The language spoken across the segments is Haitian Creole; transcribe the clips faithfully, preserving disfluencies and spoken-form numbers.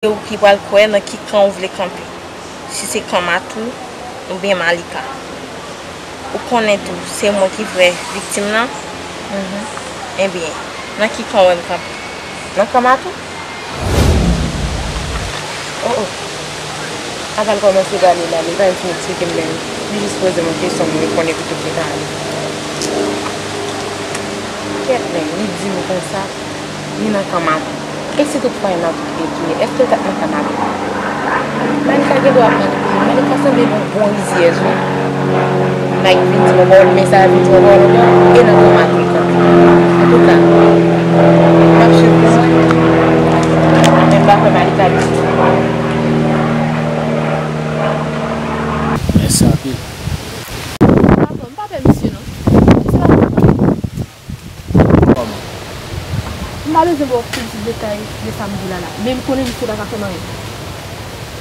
Se ou ki pral kwè nan ki kan ou vle kanpe. Si se kan Matou oubyen Malika. Ou konnen tou, se mwen ki vrè viktim nan. Mhm. Ebyen, nan ki kan w wè m kanpe? Nan kan Matou? Oh, oh. Avan l kòmanse pale la, li pa vin eksplike m menm. Li jis poze m yon kesyon, m reponn epi tout li pale. Kèt menm, li di m konsa, li nan kan Matou. E si toutfwa e Matou ki te touye, èske l t ap nan kan Matou? Malika gen dwa ap nan tout moun. Malika sanble yon bon rizyèz, wi. Mike vin di m yon pawòl, men sa a vin di m yon pawòl ankò, e nan kan Matou l kanpe. Antouka, m ap swiv pou mwen, men m pa kwè Malika vin di m. Mèsi anpil. Papa, m pa pè misye non. Se pa papa. Kòman? M pa bezwen ba w tout detay de sa m di la la. Men m konnen misye pa ka fè m anyen.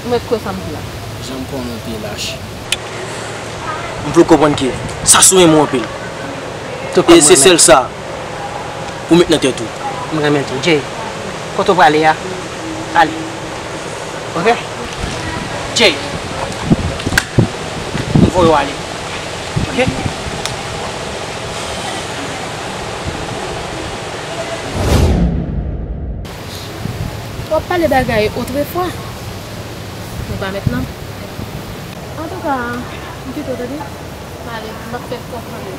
M mèt kwè sa m di la. Jan m konnen w te lach. M vle w konprann ke sa sou men mwen anpil. Tou kòm mwen menm. E se sèl sa ou met nan tèt ou. M renmen tou. Jay, kote w prale a? Ale. Ok? Jay, m voye w ale. Ok? W ap pale bagay otrefwa. Nou pa mentnan. Antouka, m kite w tande. M ale, m ap fè konprann.